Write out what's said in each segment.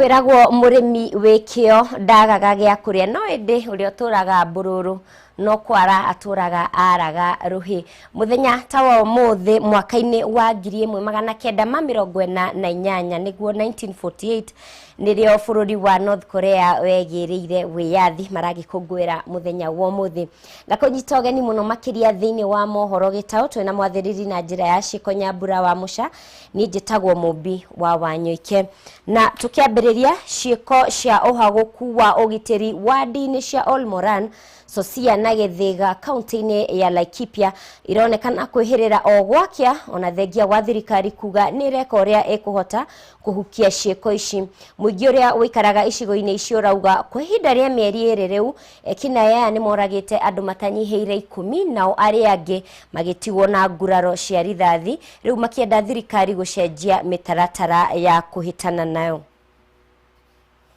Kwĩragwo mũrĩmi wĩ kĩo ndagaga gĩa kũrĩa, no ĩndĩ ũrĩa ũtũraga mbũrũrũ no kwara atũraga araga rũhĩ. Mũthenya ta wa ũmũthĩ mwaka-inĩ wa 1948, nĩguo 1948, nĩrĩo bũrũri wa North Korea wegĩrĩire wĩyathi. Maragĩkũngũĩra mũthenya wa ũmũthĩ. Ngakũnyita ũgeni mũno makĩria thĩinĩ wa mohoro gĩtaũ, twĩna mwathĩrĩri na njĩra ya ciĩko Nyambura wa Mũca. Niĩ njĩtagwo Mũmbi wa Wanyũike. Na tũkĩambĩrĩria, ciĩko cia ũhagũku wa ũgitĩri wadi-inĩ cia Olmoran, Sosia na Gĩthĩga kaunti-inĩ ya Laikipia ironekana kwĩhĩrĩra o gwakĩa, ona thengia wa thirikari kuga nĩ ĩreka ũrĩa ĩkũhota kũhukia ciĩko ici. Mũingĩ ũrĩa ũikaraga icigo-inĩ icio ũrauga kwa ihinda rĩa mĩeri 2 rĩu ekinaĩ aya nĩ moragĩte andũ matanyihĩire 10, nao arĩa angĩ magĩtigwo na nguraro cia rithathi, rĩu makĩenda thirikari gũcenjia mĩtaratara ya kũhĩtana nayo.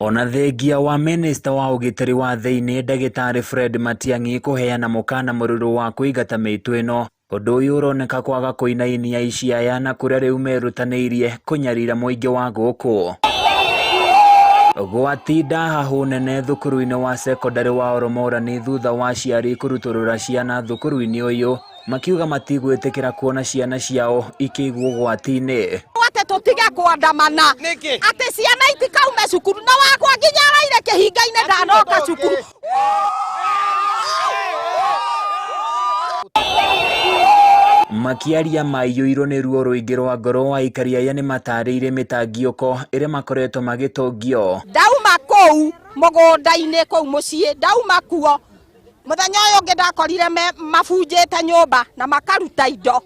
Ona thengia wa minista wa ũgitĩri wa thĩinĩ ndagĩtarĩ Fred Matiang'i kũheana mũkana mũrũrũ wa kũingata mĩitũ ĩno, ũndũ ũyũ ũroneka kwaga kũinainia ici aya na kũrĩa rĩu merutanĩirie kũnyarira mũingĩ wa gũkũ. Gwatinda hahũ nene thukuru-inĩ wa cekondarĩ wa Oromorani thutha wa aciari kũrutũrũra ciana thukuru-inĩ ũyũ makiuga matigwĩtĩkĩra kuona ciana ciao ikĩigwo ũgwati-inĩ. Atĩ tũtige kũandamana, atĩ ciana itikaume cukuru, na wakwa nginya araire kĩhinga-inĩ ndanoka cukuru. Makiaria maiyũirwo nĩ ruo rũingĩ rwa ngoro, aikari aya nĩ matarĩirie mĩtangiũko ĩrĩa makoretwo magĩtũngio. Ndauma kũu mũgũnda-inĩ kũu mũciĩ, ndauma kuo mũthenya ũyũ ũngĩ ndakorire mabunjĩte nyũmba na makaruta indo,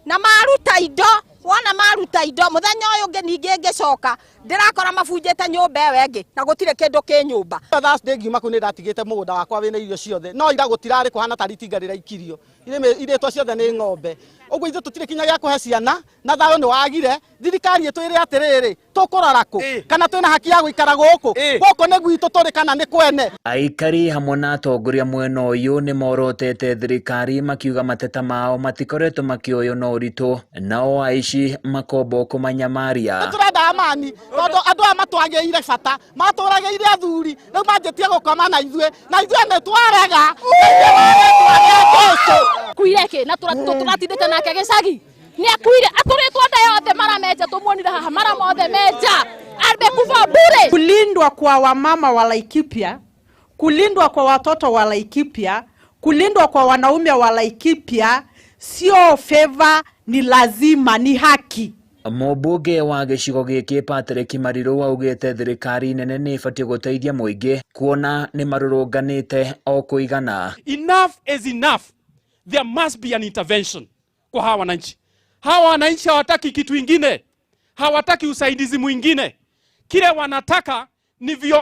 na maruta indo, wona maruta indo mũthenya ũyũ ũngĩ ningĩ ngĩcoka ndĩrakora mabunjĩte nyũmba ĩyo ĩngĩ na gũtirĩ kĩndũ kĩ nyũmba. Thursday ngiuma kũu nĩ ndatigĩte mũgũnda wakwa wĩna irio ciothe, no ira gũtirarĩ kũhana ta itinga rĩraikirio, irĩtwo ciothe nĩ ng'ombe. Ũguo ithuĩ tũtirĩ kinya gĩa kũhe ciana na thayũ nĩ wagire. Thirikari ĩtwĩre atĩrĩrĩ, tũkũrora kũ? Kana twĩna haki ya gũikara gũkũ? Gũkũ nĩ gwitũ tũrĩ kana nĩ kwene? Aikari hamwe na atongoria mwena ũyũ nĩ morotete thirikari makiuga mateta mao matikoretwo makĩoywo na ũritũ, nao aici makombo kũmanyamaria. Nĩ tũrenda amani tondũ andũ aya matwagĩire bata, matũragĩire athuri, rĩu manjĩtie gũkoma na ithuĩ, na ithuĩ nĩ twarega. Kuire kĩ na tũratindĩte nake gĩcagi? Nĩ akuire atũrĩtwo nda yothe, mara menja tũmuonire haha, mara mothe menja, amekufa bure. Kulindwa kwa wamama wa Laikipia, kulindwa kwa watoto wa Laikipia, kulindwa kwa wanaume wa Laikipia sio favor, ni lazima, ni haki. Mũmbunge wa gĩcigo gĩkĩ Patrick Mariru augĩte thirikari nene nĩ ĩbatiĩ gũteithia mũingĩ kuona nĩ marũrũnganĩte o kũigana. Enough is enough. There must be an intervention kwa hawa wananchi. Hawa wananchi hawataki kitu ingine, hawataki usaidizi mwingine. Kile wanataka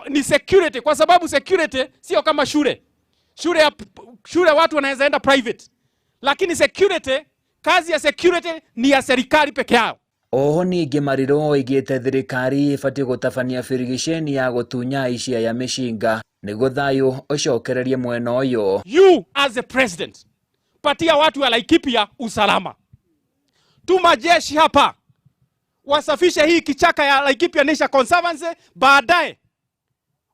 ni security, kwa sababu security sio kama shule. Shule watu wanaweza enda private, lakini security, kazi ya security ni ya serikali peke yao. Oho ningĩ Mariru oigĩte thirikari ĩbatiĩ gũtabania birigiceni ya gũtunya aici aya mĩcinga nĩguo thayũ ũcokererie mwena ũyũ. You as a president, patia watu wa Laikipia usalama. Tuma jeshi hapa wasafishe hii kichaka ya Laikipia Nature Conservancy, baadaye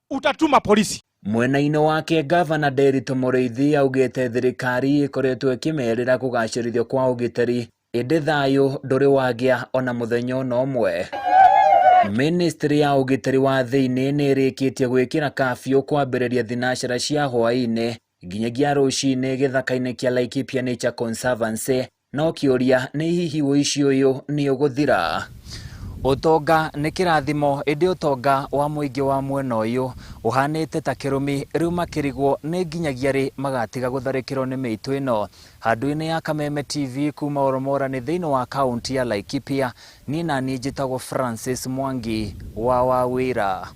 utatuma polisi. Mwena-inĩ wake Gavana Nderitu Mũrĩithi augĩte thirikari ĩkoretwo ĩkĩmerĩra kũgacĩrithio kwa ũgitĩri, ĩndĩ thayũ ndũrĩ wagĩa ona mũthenya ona ũmwe. Ministry ya ũgitĩri wa thĩinĩ nĩ ĩrĩkĩtie gwĩkĩra kafyu kwambĩrĩria thinacara cia hwaĩ-inĩ nginyagia rũcinĩ gĩthaka-inĩ kĩa Laikipia Nature Conservancy, no kĩũria nĩ hihi ũici ũyũ nĩ ũgũthira. Ũtonga nĩ kĩrathimo, ĩndĩ ũtonga wa mũingĩ wa mwena ũyũ ũhanĩte ta kĩrumi, rĩu makĩrigwo nĩ nginyagia rĩ magatiga gũtharĩkĩrwo nĩ mĩitũ ĩno. Handũ-inĩ ya Kameme TV kuma Oromorani thĩinĩ wa kaunti ya Laikipia, niĩ na niĩ njĩtagwo Francis Mwangi wa Wawĩra.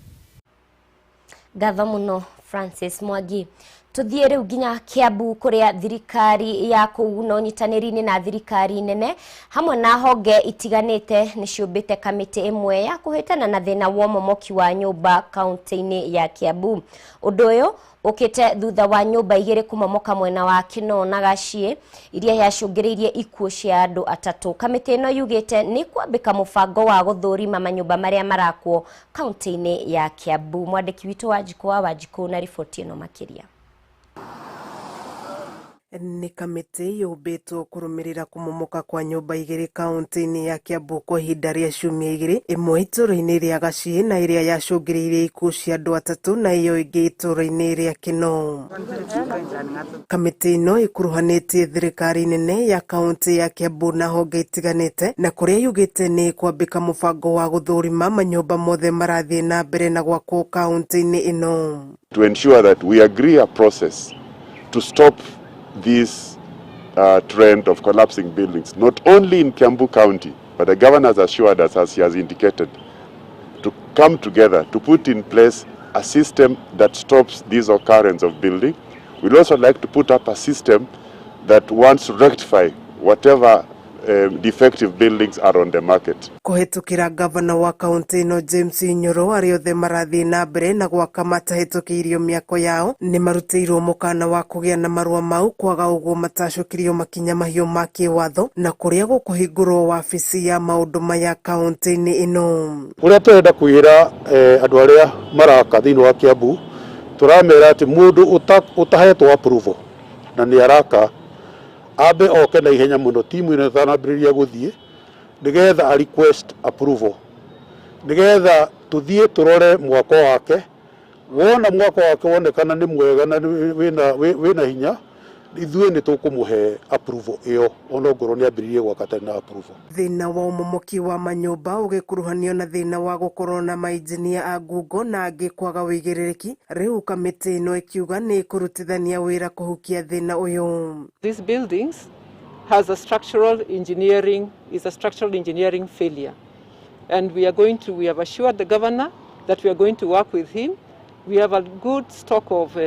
Ngatho mũno Francis Mwangi. Tuthiĩ rĩu nginya Kiambu kũrĩa thirikari ya kũu na ũnyitanĩri-inĩ na thirikari nene hamwe na honge itiganĩte nĩ ciũmbĩte kamĩtĩ ĩmwe ya kũhĩtana na thĩna wa ũmomoki wa nyũmba kaunti-inĩ ya Kiambu. Ũndũ ũyũ Ukite thutha wa nyumba igiri kumomoka mwena wa Kinoo na Gachie iria yacũngĩrĩirie ikuũ cia andũ atatũ. Kamĩtĩ ĩno yugĩte nĩ kwambĩka mũbango wa gũthũrima manyũmba marĩa marakwo kaunti-inĩ ya Kiambu. Mwandĩki witũ Wanjikũ wa Wanjikũ na riboti ĩno makĩria. Nĩ kamĩtĩ yũmbĩtwo kũrũmĩrĩra kũmomoka kwa nyũmba igĩrĩ kaunti-inĩ ya Kiambu kwa ihinda rĩa ciumia igĩrĩ, ĩmwe itũũra-inĩ rĩa Gachie na ĩrĩa yacũngĩrĩirie ikuũ cia andũ atatũ na ĩyo ĩngĩ itũũra-inĩ rĩa Kinoo. Kamĩtĩ ĩno ĩkuruhanĩtie thirikari nene ya kaunti ya Kiambu na honge itiganĩte, na kũrĩa yugĩte nĩ kwambĩka mũbango wa gũthũrima manyũmba mothe marathiĩ na mbere na gwakwo kaunti-inĩ ĩno. To ensure that we agree a process to stop this trend of collapsing buildings, not only in Kiambu County, but the governor has assured us, as he has indicated, to come together to put in place a system that stops this occurrence of building. We'd also like to put up a system that wants to rectify whatever defective buildings are on the market. Kũhetũkĩra gavana wa kaunti ĩno James Nyoro, arĩa othe marathiĩ na mbere na gwaka matahĩtũkĩirio mĩako yao nĩ marutĩirwo mũkana wa kũgĩa na marũa mau, kwaga ũguo matacũkĩrio makinya mahiũ ma kĩwatho, na kũrĩa gũkũhingũrwo wabici ya maũndũ maya kaunti-inĩ ĩno. Ũrĩa tũrenda kwĩra andũ arĩa maraka thĩinĩ wa Kiambu, tũramera atĩ mũndũ ũtahetwo approval na nĩ araka ambe oke na ihenya mũno timu ĩno ĩtanambĩrĩria gũthiĩ, nĩgetha a request approval, nĩgetha tũthiĩ tũrore mwako wake. Wona mwako wake wonekana nĩ mwega na wĩna hinya, ithuĩ nĩ tũkũmũhe approval ĩyo ona ongorwo nĩ ambĩrĩrie gwaka atarĩ na approval. Thĩna wa ũmomoki wa manyũmba ũgĩkuruhanio na thĩna wa gũkorwo na mainjinia a ngungo na angĩ kwaga wĩigĩrĩrĩki, rĩu kamĩtĩ ĩno ĩkiuga nĩ ĩkũrutithania wĩra kũhukia thĩna ũyũ. These buildings has a structural engineering, is a structural engineering failure, and we have assured the governor that we are going to work with him. We have a good stock of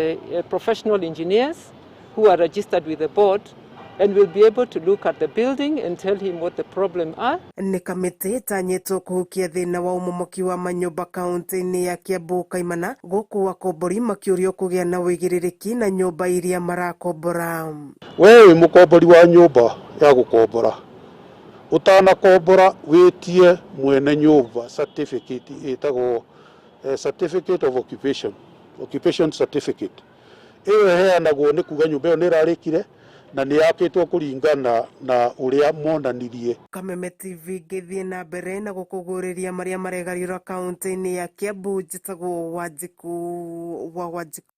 professional engineers who are registered with the board, and will be able to look at the building and tell him what the problem are. Nĩ kamĩtĩ ĩtanyĩtwo kũhukia thĩna wa ũmomoki wa manyũmba kaunti-inĩ ya Kiambu kaimana, gũkũ akombori makĩũrio kũgĩa na wĩigĩrĩrĩki na nyũmba iria marakombora. We wĩ mũkombori wa nyũmba ya gũkombora, ũtanakombora wĩtie mwene nyũmba certificate ĩtagwo certificate of occupation, occupation certificate. Ĩyo ĩheanagwo nĩ kuga nyũmba ĩyo nĩ ĩrarĩkire na nĩ yakĩtwo kũringana na ũrĩa monanirie. Kameme TV ngĩthiĩ na mbere na gũkũgũrĩria marĩa maregariũra kaunti-inĩ ya Kiambu, njĩtagwo Wanjikũ wa Wanjikũ.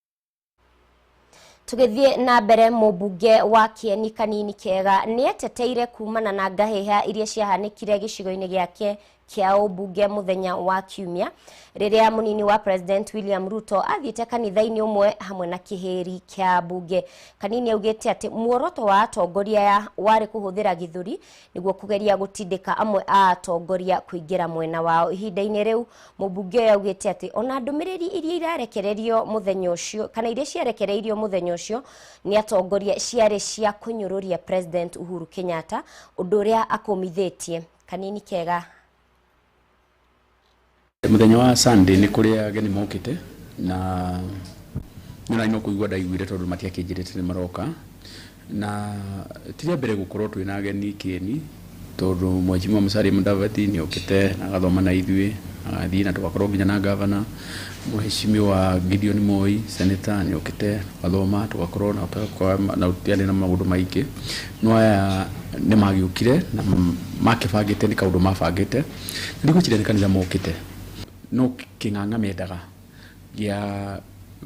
Tũgĩthiĩ na mbere, mũmbunge wa Kieni Kanini Kega nĩ eteteire kumana na ngahĩha iria ciahanĩkire gĩcigo-inĩ gĩake kĩa ũmbunge mũthenya wa Kiumia, rĩrĩa mũnini wa President William Ruto athiĩte kanitha-inĩ ũmwe hamwe na kĩhĩri kĩa mbunge. Kanini augĩte atĩ muoroto wa atongoria aya warĩ kũhũthĩra gĩthũri nĩguo kũgeria gũtindĩka amwe a atongoria kũingĩra mwena wao. Ihinda-inĩ rĩu mũmbunge ũyũ augĩte atĩ ona ndũmĩrĩri iria irarekererio mũthenya ũcio kana iria ciarekereirio mũthenya ũcio nĩ atongoria ciarĩ cia kũnyũrũria President Uhuru Kenyatta, ũndũ ũrĩa akũmithĩtie. Kanini Kega. Mũthenya wa Sunday nĩ kũrĩa ageni mokĩte na nĩ no kũigua ndaiguire tondũ matiakĩnjĩrĩte nĩ maroka, na ti rĩa mbere gũkorwo twĩna ageni Kieni tondũ Mheshimiwa Musalia Mudavadi nĩ okĩte na agathoma na ithuĩ agathiĩ na tũgakorwo nginya na gavana. Mheshimiwa Gideon Moi senator nĩ okĩte tugathoma tũgakorwo na tũtiarĩ na maũndũ maingĩ, no aya nĩ magĩũkire na makĩbangĩte nĩ kaũndũ mabangĩte na ndigwĩciria nĩ kanitha mokĩte, no kĩng'ang'a mendaga gĩa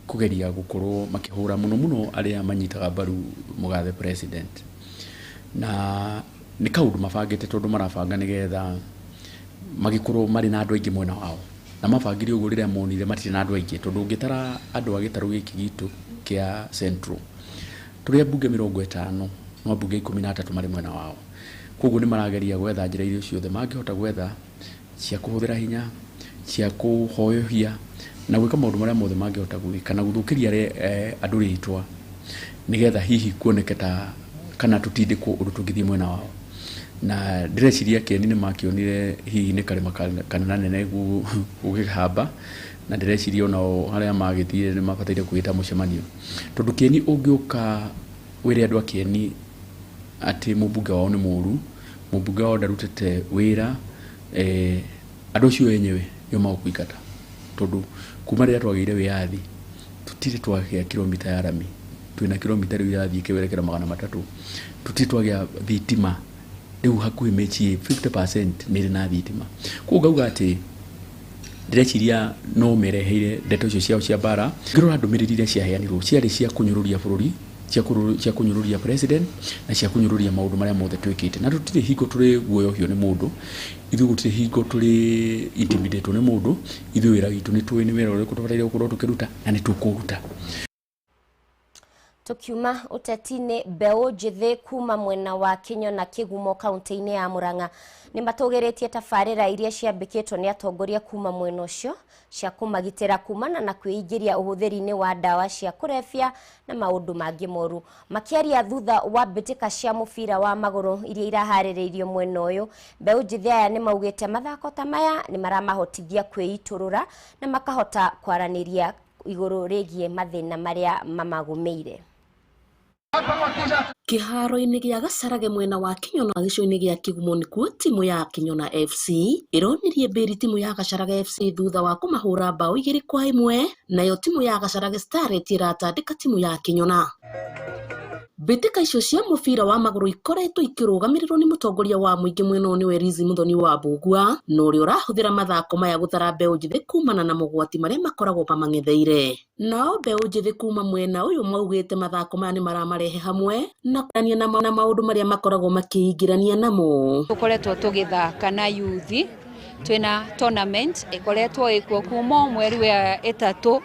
kũgeria gũkorwo makĩhũra mũno mũno arĩa manyitaga mbaru mũgathe president, na nĩ kaũndũ mabangĩte tondũ marabanga nĩgetha magĩkorwo marĩ na andũ aingĩ mwena wao, na mabangire ũguo rĩrĩa monire matirĩ na andũ aingĩ, tondũ ũngĩtara andũ a gĩtarũ gĩkĩ gitũ kĩa Central tũrĩ ambunge 50 no ambunge 13 marĩ mwena wao, koguo nĩ marageria gwetha njĩra iria ciothe mangĩhota gwetha cia kũhũthĩra hinya, cia kũhoyohia na gwĩka maũndũ marĩa mothe mangĩhota gwĩka na gũthũkĩria andũ rĩtwa nĩgetha hihi kuoneke ta kana tũtindĩkwo ũndũ tũngĩthiĩ mwena wao. Na ndĩreciria Kieni nĩ makĩonire hihi nĩ karĩma kanene gũgĩhamba Na ndĩreciria onao arĩa magĩthire nĩ mabataire kwĩta mũcemanio, tondũ Kĩeni ũngĩũka wĩre andũ a Kĩeni atĩ mũmbunge wao nĩ mũru, mũmbunge wao ndarutĩte wĩra, andũ acio enyewe nĩo magũkũingata, tondũ kuma rĩrĩa twagĩire wĩyathi tũtirĩ twagĩa kilomita ya rami, twĩna kilomita rĩu irathiĩ kĩwerekera 300, tũtirĩ twagĩa thitima, rĩu hakuhĩ mĩciĩ 50% nĩ ĩrĩ na thitima. Koguo ngauga atĩ ndĩreciria no mereheire ndeto icio ciao cia mbara. Ngĩrora ndũmĩrĩri iria ciaheanirwo ciarĩ cia kũnyũrũria bũrũri, cia kũnyũrũria president na cia kũnyũrũria maũndũ marĩa mothe twĩkĩte, na tũtirĩ hingo tũrĩ guoyohio nĩ mũndũ, ithuĩ gũtirĩ hingo tũrĩ intimidatwo nĩ mũndũ, ithuĩ wĩra witũ nĩ tũĩ nĩ wĩra ũrĩkũ tũbataire gũkorwo tũkĩruta na nĩ tũkũruta. Tukiuma uteti-inĩ, mbeũ njĩthĩ kuma mwena wa Kinyona Kĩgumo kaunti-inĩ ya Murang'a nĩ matũgĩrĩtie tabarĩra iria ciambĩkĩtwo nĩ atongoria kuma mwena ũcio cia kũmagitĩra kumana na kwĩingĩria ũhũthĩri-inĩ wa ndawa cia kũrebia na maũndũ mangĩ moru. Makĩaria thutha wa mbĩtĩka cia mũbira wa magũrũ iria iraharĩrĩirio mwena ũyũ, mbeũ njĩthĩ aya nĩ maugĩte mathako ta maya nĩ maramahotithia kwĩitũrũra na makahota kwaranĩria igũrũ rĩgiĩ mathĩna marĩa mamagũmĩire. Kĩharo-inĩ gĩa Gacarage mwena wa Kinyona gĩcigo-inĩ gĩa Kĩgumo nĩkuo timu ya Kinyona FC ĩronirie mbĩri timu ya Gacarage FC thutha wa kũmahũra bao 2-1, nayo timu ya Gacarage Starlet ĩratandĩka timu ya Kinyona. Mbĩtĩka icio cia mũbira wa magũrũ ikoretwo ikĩrũgamĩrĩrwo nĩ mũtongoria wa mũingĩ mwena ũyũ nĩwe Lizi Muthoni wa Mbugua, na ũrĩa ũrahũthĩra mathako maya gũthara mbeũ njĩthĩ kumana na mogwati marĩa makoragwo mamang'etheire. Nao mbeũ njĩthĩ kuma mwena ũyũ maugĩte mathako maya nĩ maramarehe hamwe na kũrania na maũndũ marĩa makoragwo makĩingĩrania namo. Tũkoretwo tũgĩthaka na yuthi, twĩna tournament ĩkoretwo ĩkuo kuma mweri wa 3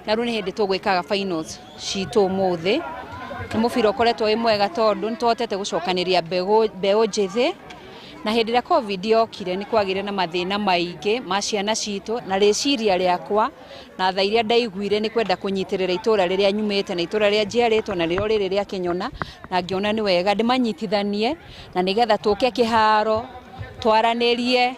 na rĩu nĩ hĩndĩ tũgwĩkaga finals citũ ũmũthĩ. Nĩ mũbira ũkoretwo wĩ mwega tondũ nĩ tũhotete gũcokanĩria mbeũ njĩthĩ, na hĩndĩ ĩrĩa COVID yokire nĩ kwagĩire na mathĩna maingĩ ma ciana citũ, na rĩciria rĩakwa na tha iria ndaiguire nĩ kwenda kũnyitĩrĩra itũra rĩrĩa nyumĩte na itũra rĩrĩa njiarĩtwo na rĩo rĩrĩ rĩa Kĩnyona, na ngĩona nĩ wega ndĩmanyitithanie na nĩgetha tũke kĩharo twaranĩrie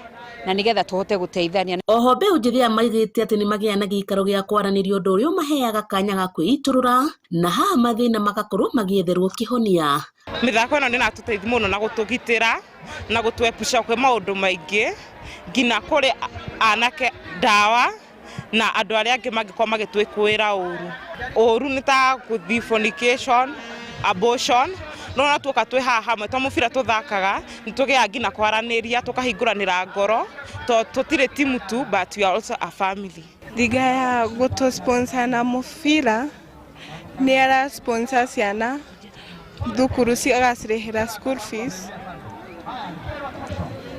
na nĩgetha tũhote gũteithania. Oho mbeũ njĩthĩ aya maigĩte atĩ nĩ magĩa na gĩikaro gĩa kwaranĩria ũndũ ũrĩa ũmaheaga kanya ga kwĩitũrũra, na haha mathĩna magakorwo magĩetherwo kĩhonia. Mĩthako ĩno nĩ ĩratũteithia mũno na gũtũgitĩra na gũtũepusha kwĩ maũndũ maingĩ nginya kũrĩ anake ndawa na andũ arĩa angĩ mangĩkorwo magĩtwĩkũĩra ũru. Ũru nĩ ta gũthiĩ fornication, abortion, no ona tuoka twĩ haha hamwe to mũbira tũthakaga nĩ tũgĩaga nginya kwaranĩria tũkahingũranĩra ngoro, to tũtirĩ timu tu but we are also a family. Thiga ya gũtũ sponsor na mũbira nĩ ara sponsor ciana thukuru agacirĩhĩra school fees,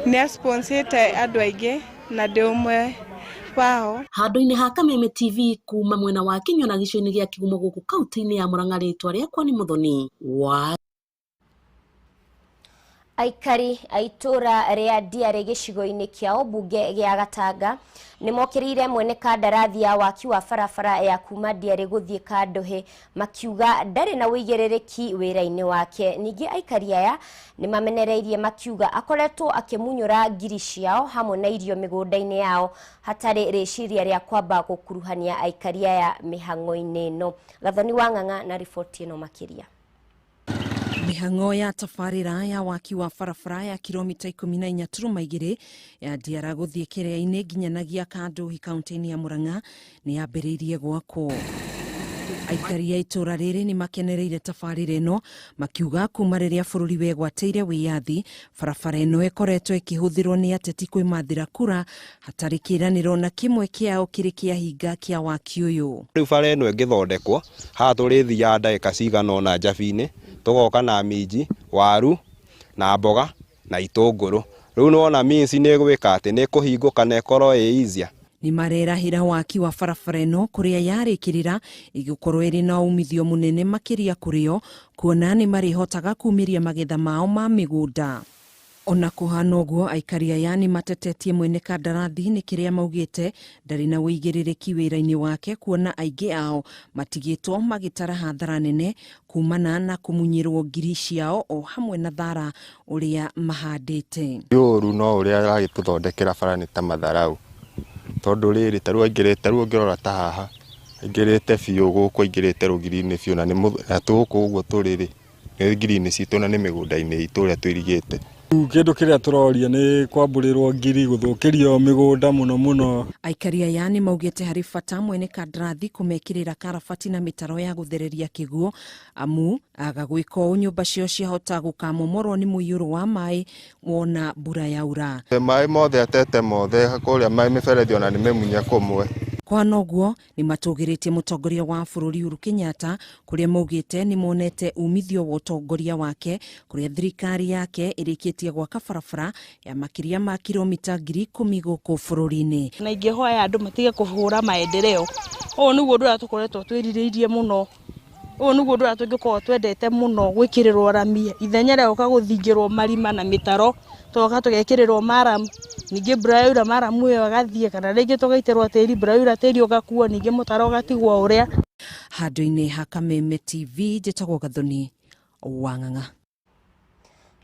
nĩ asponsete andũ aingĩ na ndĩ ũmwe wao. Handũ-inĩ ha Kameme TV kuma mwena wa Kinyona gĩcigo-inĩ gĩa Kĩgumo gũkũ kaunti-inĩ ya Murang'a, rĩtwa rĩakwa nĩ Muthoni wa Aikari a itũra rĩa Ndiarĩ gĩcigo-inĩ kĩa ũmbunge gĩa Gatanga nĩ mokĩrĩire mwene kandarathi ya waki wa barabara ya kuma Ndiarĩ gũthiĩ Kanduhi, makiuga ndarĩ na ũigĩrĩrĩki wĩra-inĩ wake. Ningĩ aikari aya nĩ mamenereirie makiuga akoretwo akĩmunyũra ngiri ciao hamwe na irio mĩgũnda-inĩ yao hatarĩ rĩciria rĩa kwamba gũkuruhania aikari aya mĩhang'o-inĩ ĩno. Gathoni wa Ng'ang'a na riboti ĩno makĩria. Mĩhang'o ya tabarĩra ya waki wa barabara ya kilomita 14.2 ya Ndiara gũthiĩ Kĩrĩa-inĩ nginyanagia Kanduhi kaunti-inĩ ya Murang'a nĩ yambĩrĩirie gwakwo. Aikari a itũra rĩrĩ nĩ makenereire tabarĩra ĩno makiuga kuma rĩrĩa bũrũri wegwatĩire wĩyathi barabara ĩno ĩkoretwo ĩkĩhũthĩrwo nĩ ateti kwĩmathĩra kura hatarĩ kĩĩranĩro na kĩmwe kĩao kĩrĩ kĩahinga kĩa waki ũyũ. Rĩu bara ĩno ĩngĩthondekwo haha tũrĩthiaga ndagĩka cigana ũna njabi-inĩ, tũgoka na minji, waru na mboga na itũngũrũ. Rĩu nĩwona minji nĩ ĩgwĩka atĩ nĩ ĩkũhingũka na ĩkorwo ĩ easier. Nĩ marerahĩra waki wa barabara ĩno kũrĩa yarĩkĩrĩra ĩgũkorwo ĩrĩ na umithio mũnene makĩria kũrĩo, kuona nĩ marĩhotaga kumĩria magetha mao ma mĩgũnda. Ona kũhana ũguo, aikari aya nĩ matetetie mwene kandarathi nĩ kĩrĩa maugĩte ndarĩ na ũigĩrĩrĩki wĩra-inĩ wake, kuona aingĩ ao matigĩtwo magĩtara hathara nene kumana na kũmunyĩrwo ngiri ciao o hamwe na thara ũrĩa mahandĩte. Ti ũru no ũrĩa aragĩtũthondekera bara nĩ ta matharau, Tondũ rĩrĩ ta rĩu aingĩrĩte, ta rĩu ũngĩrora ta haha aingĩrĩte biũ gũkũ, aingĩrĩte rũgiri-inĩ biũ, na nĩ tũgũkũ ũguo tũrĩ rĩ, nĩ ngiri-inĩ citũ na nĩ mĩgũnda-inĩ itũ ũrĩa twĩrigĩte. Kĩndũ kĩrĩa tũroria nĩ kwambũrĩrwo ngiri, gũthũkĩrio mĩgũnda mũno mũno. Aikari aya nĩ maugĩte harĩ bata mwene kandarathi kũmekĩrĩra karabati na mĩtaro ya gũthereria kĩguũ, amu aga gwĩka ũũ nyũmba ciao ciahota gũkamomorwo nĩ mũiyũro wa maĩ wona mbura yaura. Maĩ mothe atete mothe kũrĩa maĩ mĩberethi ona nĩ mĩmunye kũmwe. Kwana ũguo nĩ matũgĩrĩtie mũtongoria wa bũrũri Uhuru Kenyatta, kũrĩa maugĩte nĩ monete umithio wa ũtongoria wake, kũrĩa thirikari yake ĩrĩkĩtie gwaka barabara ya makĩria ma kilomita 10,000 gũkũ bũrũri-inĩ. Na ingĩhoya andũ matige kũhũra maendeleo. Ũũ nĩguo ũndũ ũrĩa tũkoretwo twĩrirĩirie mũno. Ũũ nĩguo ũndũ ũrĩa tũngĩkorwo twendete mũno, gwĩkĩrĩrwo rami ithenya rĩa gũka gũthingĩrwo marima na mĩtaro, tũgoka tũgekĩrĩrwo maramu, ningĩ mbura yaura maramu ĩyo ĩgathiĩ, kana rĩngĩ tũgaitĩrwo tĩri, mbura yaura tĩri ũgakuo, ningĩ mũtaro ũgatigwo ũrĩa. Handũ-inĩ ha Kameme TV, njĩtagwo Gathoni Wang'ang'a.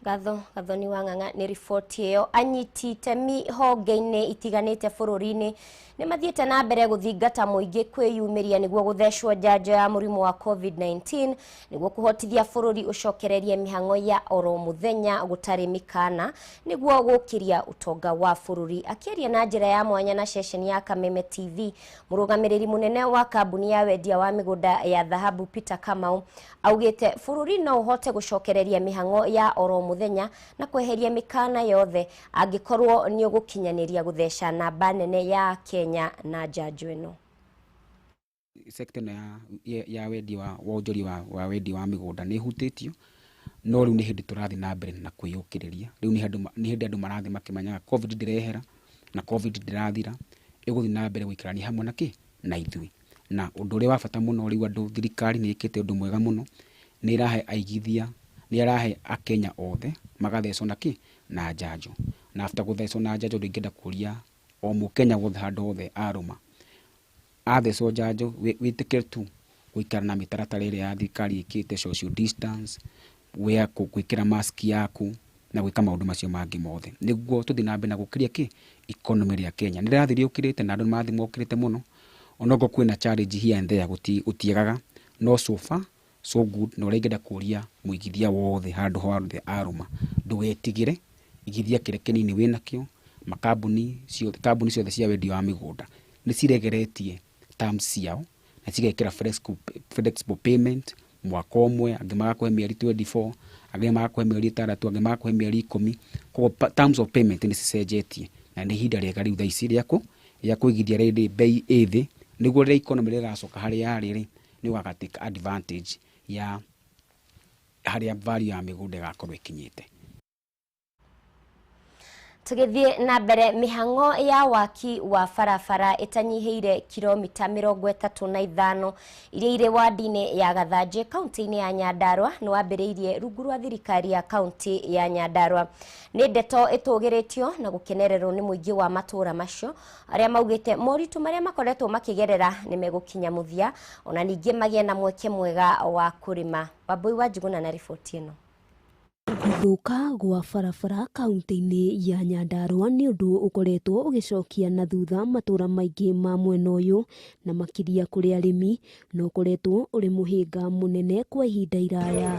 Gathoni Wang'ang'a nĩ riboti ĩyo. Anyiti itemi honge-inĩ itiganĩte bũrũri-inĩ nĩ mathiĩte na mbere gũthingata mũingĩ kwĩyumĩria nĩguo gũthecwo njanjo ya mũrimũ wa COVID-19 nĩguo kũhotithia bũrũri ũcokererie mĩhang'o ya oro mũthenya gũtarĩ mĩkana nĩguo gũkĩria ũtonga wa bũrũri. Akĩaria na njĩra ya mwanya na ceceni ya Kameme TV, mũrũgamĩrĩri mũnene wa kambuni ya wendia wa mĩgũnda ya dhahabu Peter Kamau augĩte bũrũri no ũhote gũcokereria mĩhang'o ya oro mũthenya na kweheria mĩkana yothe angĩkorwo nĩ ũgũkinyanĩria gũtheca namba nene ya Kenya na njanjo ĩno. Sekta ĩno ya wendi wa wonjoria wa wendi wa mĩgũnda nĩ ĩhutĩtio, no rĩu nĩ hĩndĩ tũrathiĩ na mbere na kwĩyũkĩrĩria. Rĩu nĩ hĩndĩ andũ marathiĩ makĩmenyaga COVID ndĩrehera na COVID ndĩrathira, ĩgũthiĩ na mbere gũikarania hamwe na kĩ na ithuĩ. Na ũndũ ũrĩa wa bata mũno rĩu andũ, thirikari nĩ ĩkĩte ũndũ mwega mũno, nĩ ĩrahe aigithia, nĩ ĩrahe akenya othe magathecwo na kĩ na njanjo. Na after gũthecwo na njanjo, ndingĩenda kũria o mũkenya wothe handũ hothe arũma athecwo njanjo, wĩtĩkĩre tu gũikara na mĩtaratara ĩrĩa ya thirikari ĩkĩte, social distance, wea gwĩkĩra mask yaku na gwĩka maũndũ macio mangĩ mothe, nĩguo tũthiĩ na mbere na gũkĩria kĩ economy rĩa Kenya. Nĩ rĩrathiĩ rĩũkĩrĩte na andũ nĩ marathiĩ mokĩrĩte mũno, onokorwo kwĩna challenge here and there, gũtiagaga, no so far so good. Na ũrĩa ingĩenda kũria mũigithia wothe handũ hothe arũma, ndũgetigĩre, igithia kĩrĩa kĩnini wĩnakĩo. Makambuni ciothe, kambuni ciothe cia wendia wa mĩgũnda nĩ ciregeretie terms ciao na cigekĩra flexible payment mwaka ũmwe, angĩ magakũhe mĩeri 24, angĩ magakũhe mĩeri 6, angĩ magakũhe mĩeri 10. Koguo terms of payment nĩ cicenjetie na nĩ ihinda rĩega rĩu thaa ici rĩa kũigithia rĩrĩ bei ĩ thĩ, nĩguo rĩrĩa economy rĩgacoka harĩa yarĩ rĩ, nĩ ũgaga take advantage ya harĩa value ya mĩgũnda ĩgakorwo ĩkinyĩte. Tũgĩthiĩ na mbere, mĩhang'o ya waki wa barabara ĩtanyihĩire kilomita 35 iria irĩ wadi-inĩ ya Gathanjĩ kaunti-inĩ ya Nyandarua nĩ wambĩrĩirie rungu rwa thirikari ya kaunti ya Nyandarua. Nĩ ndeto ĩtũgĩrĩtio na gũkenererwo nĩ mũingĩ wa matũũra macio arĩa maugĩte moritũ marĩa makoretwo makĩgerera nĩ megũkinya mũthia, ona ningĩ magĩe na mweke mwega wa kũrĩma. Wambui wa Njuguna na riboti ĩno. Gũthũka gwa barabara kaunti-inĩ ya Nyandarua nĩ ũndũ ũkoretwo ũgĩcokia na thutha matũũra maingĩ ma mwena ũyũ na makĩria kũrĩ arĩmi, na ũkoretwo ũrĩ mũhĩnga mũnene kwa ihinda iraya.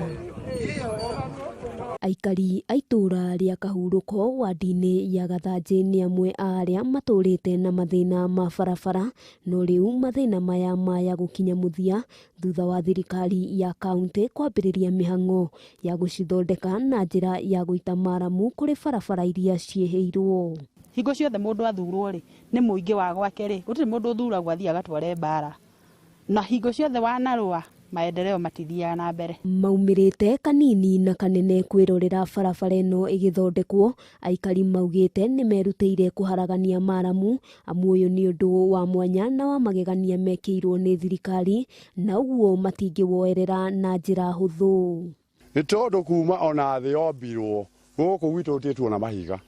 Aikari a itũũra rĩa Kahurũko wadi-inĩ ya Gathanjĩ nĩ amwe a arĩa matũũrĩte na mathĩna ma barabara, no rĩu mathĩna maya maya gũkinya mũthia thutha wa thirikari ya kaunti kwambĩrĩria mĩhang'o ya gũcithondeka na njĩra ya gũita maramu kũrĩ barabara iria ciĩhĩirwo. Hingo ciothe mũndũ athurwo rĩ, nĩ mũingĩ wa gwake rĩ, gũtirĩ mũndũ ũthuragwo athiĩ agatware mbara, na hingo ciothe wanarũa maendeleo matithiaga na mbere. Maumĩrĩte kanini na kanene kwĩrorera barabara ĩno ĩgĩthondekwo, aikari maugĩte nĩ merutĩire kũharagania maramu, amu ũyũ nĩ ũndũ wa mwanya na wa magegania mekĩirwo nĩ thirikari, na ũguo matingĩwoerera na njĩra hũthũ. Nĩ tondũ kuma ona thĩ yombirwo gũkũ gwitũ gũtirĩ na mahiga,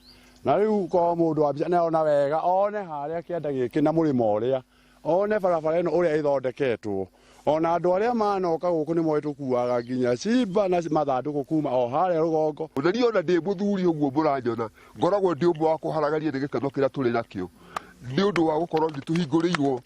na rĩu ko mũndũ ambia na ona wega one harĩa kĩanda gĩkĩ na mũrĩmo ũrĩa one barabara ĩno ũrĩa ĩthondeketwo, ona andũ arĩa manoka gũkũ nĩ moĩ tũkuaga nginya cimba na mathandũkũ kuma o harĩa rũgongo. Na niĩ ona ndĩ mũthuri ũguo mũranjona, ngoragwo ndĩ ũmwe wa kũharagania nĩ gĩkeno kĩrĩa tũrĩ nakĩo. Nĩ ũndũ wa gũkorwo nĩ tũhingũrĩirwo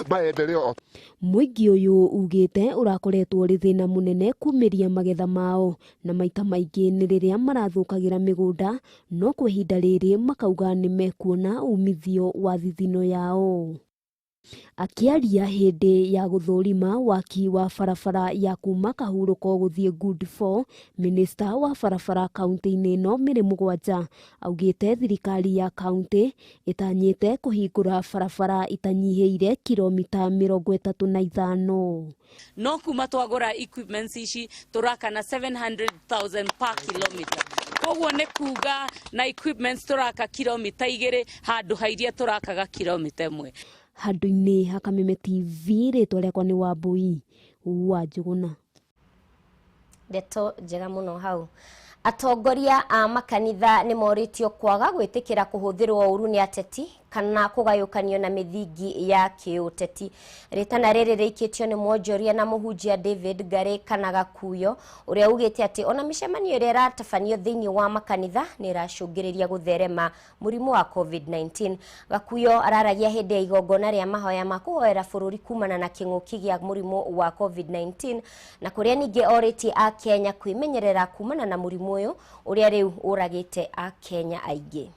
maendeleo. Mũingĩ ũyũ ugĩte ũrakoretwo ũrĩ thĩna mũnene kumĩria magetha mao na maita maingĩ nĩ rĩrĩa marathũkagĩra mĩgũnda, no kwa ihinda rĩrĩ makauga nĩ mekuona umithio wa thithino yao. Akĩaria hĩndĩ ya gũthũrima waki wa barabara ya kuma Kahurũko gũthiĩ Good 4, minista wa barabara kaunti-inĩ ĩno Mary Mũgwanja augĩte thirikari ya kaunti ĩtanyĩte kũhingũra barabara itanyihĩire kilomita 35. No kuma twagũra equipments ici tũraka na 700,000 per kilometer. Koguo nĩ kuga na equipments tũraka kilomita 2 handũ ha iria tũrakaga kilomita 1. Handũ-inĩ ha Kameme TV, rĩtwa rĩakwa nĩ Wambui wa Njũgũna. Ndeto njega mũno hau. Atongoria a makanitha nĩ morĩtio kwaga gwĩtĩkĩra kũhũthĩrwo ũru nĩ ateti kana kũgayũkanio na mĩthingi ya kĩũteti. Rĩtana rĩrĩ rĩikĩtio nĩ mwonjoria na mũhunjia David Ngari kana Gakuyo ũrĩa ugĩte atĩ ona mĩcemanio ĩrĩa ĩratabanio thĩinĩ wa makanitha nĩ ĩracũngĩrĩria gũtherema mũrimũ wa COVID-19. Gakuyo araragia hĩndĩ ya igongona rĩa mahoya ma kũhoera bũrũri kumana na kĩng'ũki gĩa mũrimũ wa COVID-19 na kũrĩa ningĩ orĩtie a Kenya kwĩmenyerera kumana na mũrimũ ũyũ ũrĩa rĩu ũragĩte a Kenya aingĩ.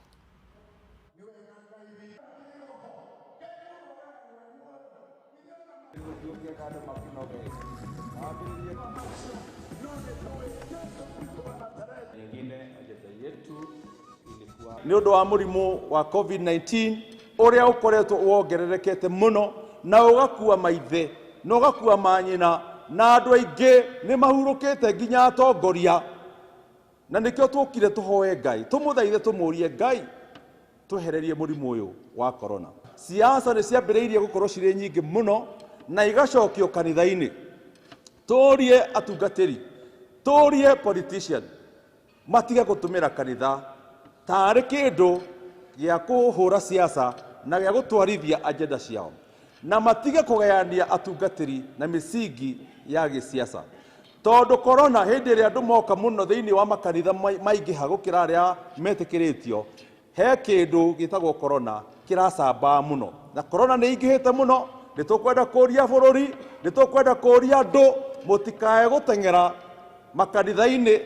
Nĩ ũndũ wa mũrimũ wa COVID-19 ũrĩa ũkoretwo wongererekete mũno na ũgakua maithe na ũgakua manyina na andũ aingĩ nĩ mahurũkĩte nginya atongoria, na nĩkĩo tũkire tũhoe Ngai tũmũthaithe tũmũrie Ngai twehererie mũrimũ ũyũ wa corona. Siasa nĩ ciambĩrĩirie gũkorwo cirĩ nyingĩ mũno na igacokio kanitha-inĩ. Tũrie atungatĩri, tũrie politician matige gũtũmĩra kanitha tarĩ kĩndũ gĩa kũhũra siasa na gĩa gũtwarithia agenda ciao, na matige kũgayania atungatĩri na mĩsingi ya gĩsiasa, tondũ corona hĩndĩ ĩrĩa andũ moka mũno thĩinĩ wa makanitha maingĩha gũkĩra arĩa metĩkĩrĩtio, he kĩndũ gĩtagwo corona kĩracambaa mũno, na corona nĩ ingĩhĩte mũno. Nĩ tũkwenda kũria bũrũri, nĩ tũkwenda kũria andũ mũtikae gũteng'era makanitha-inĩ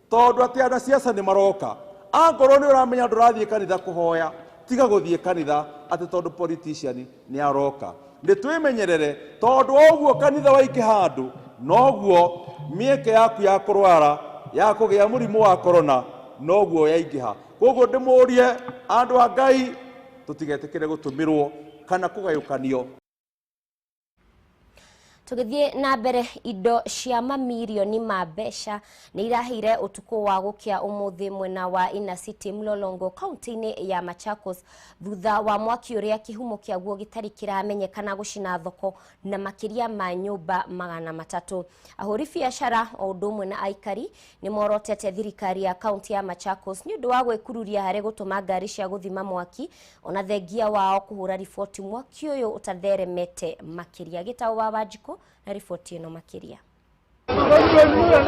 tondũ atĩ anasiasa nĩ maroka. Angorwo nĩ ũramenya ndũrathiĩ kanitha kũhoya, tiga gũthiĩ kanitha atĩ tondũ politician nĩ aroka. Nĩ twĩmenyerere tondũ ũguo kanitha waingĩha andũ noguo mĩeke yaku ya kũrwara ya kũgĩa mũrimũ wa corona noguo yaingĩha. Koguo ndĩmũrie andũ a Ngai tũtigetĩkĩre gũtũmĩrwo kana kũgayũkanio. Tũgĩthiĩ na mbere, indo cia mamirioni ma mbeca nĩ iraheire ũtukũ wa gũkĩa ũmũthĩ mwena wa Inner City Mlolongo kaunti-inĩ ya Machakos thutha wa mwaki ũrĩa kĩhumo kĩaguo gĩtarĩ kĩramenyekana gũcina thoko na makĩria ma nyũmba 300. Ahũri biacara o ũndũ ũmwe na aikari nĩ morotete thirikari ya kaunti ya Machakos nĩ ũndũ wa gwĩkururia harĩ gũtũma ngari cia gũthima mwaki ona thengia wao kũhũra riboti mwaki ũyũ ũtatheremete makĩria. Gĩtaũ wa Wanjikũ na riboti ĩno makĩria.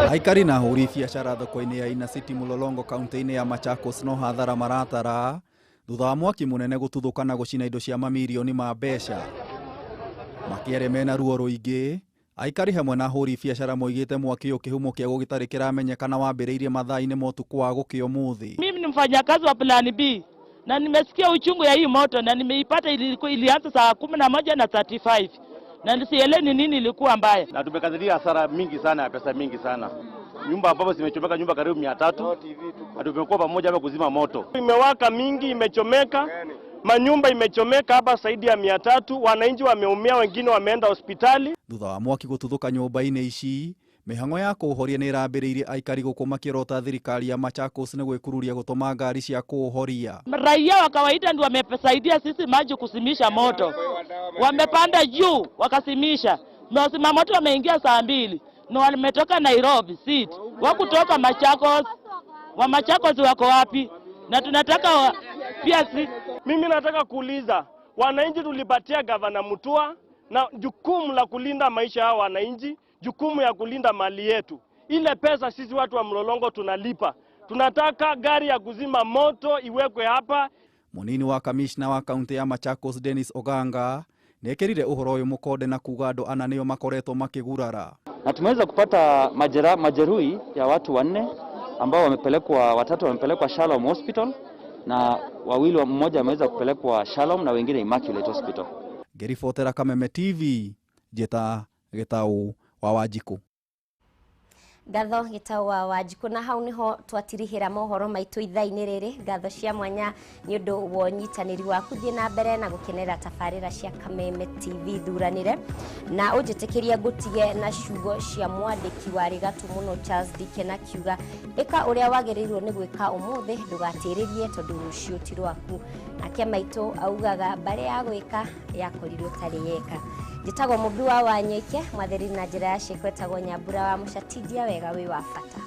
Aikari na ahũri biacara thoko-inĩ ya Inner City Mlolongo kaunti-inĩ ya Machakos no hathara maratara thutha wa mwaki mũnene gũtuthũka na gũcina indo cia mamirioni ma mbeca. Makĩaria mena ruo rũingĩ, aikari hamwe na ahũri biacara moigĩte mwaki ũyũ kĩhumo kĩaguo gĩtarĩ kĩramenyekana wambĩrĩirie mathaa-inĩ ma ũtukũ wa gũkĩa ũmũthĩ. Mimi ni mfanyakazi wa Plan B na nimesikia uchungu ya hii moto na nimeipata ilianza saa 11:35 na nisielewi ni nini ilikuwa mbaya. Na tumekadiria hasara mingi sana ya pesa mingi sana. Nyumba ambapo zimechomeka nyumba karibu 300. Na tumekuwa pamoja hapa kuzima moto. Imewaka mingi, imechomeka. Manyumba imechomeka hapa zaidi ya 300, wananchi wameumia, wengine wameenda hospitali. Thutha wa mwaki gũtuthũka nyũmba-inĩ ici, mĩhang'o ya kũũhoria nĩ ĩrambĩrĩirie aikari gũkũ makĩrota thirikari ya Machakos nĩ gwĩkururia gũtũma ngari cia kũũhoria. Raia wa kawaida ndio wamesaidia sisi maji kusimisha moto. Wamepanda juu wakasimisha. Na wazima moto wameingia saa 2 na wametoka Nairobi seat. Wakutoka Machakos. Wa Machakos wako wapi? Na tunataka pia si... Mimi nataka kuuliza wananchi, tulipatia Gavana Mutua na jukumu la kulinda maisha ya wananchi, jukumu ya kulinda mali yetu. Ile pesa sisi watu wa Mlolongo tunalipa. Tunataka gari ya kuzima moto iwekwe hapa. Munini wa kamishna wa kaunti ya Machakos Dennis Oganga nĩekĩrire ũhoro ũyũ mũkonde na kuga andũ ana nĩo makoretwo makĩgurara. Na tumeweza kupata majeruhi ya watu 4 ambao wamepelekwa, 3 wamepelekwa Shalom Hospital na wawili, mmoja ameweza kupelekwa Shalom na wengine Immaculate Hospital. Ngĩribotera Kameme TV njĩta Gĩtaũ wa Wanjikũ. Ngatho Gĩtaũ wa Wanjikũ. Na hau niho twatirihĩra mohoro maitũ ithaa-inĩ rĩrĩ. Ngatho cia mwanya nĩ ũndũ wa ũnyitanĩri waku. Thiĩ na mbere na gũkenera tabarĩra cia Kameme TV thuranĩre, na ũnjĩtĩkĩrie ngũtige na ciugo cia mwandĩki warĩ gatũ mũno Charles Dickens akiuga, ĩka ũrĩa wagĩrĩirwo nĩ gwĩka ũmũthĩ, ndũgatĩrĩrie tondũ rũciũ ti rwaku. Nake maitũ augaga mbarĩ ya gwĩka yakorirwo tarĩ yeka. Njĩtagwo Mũmbi wa Wanyoike, mwathĩri na njĩra ya ciĩko etagwo Nyambura wa Mũcatindia. Wega wĩ wa bata.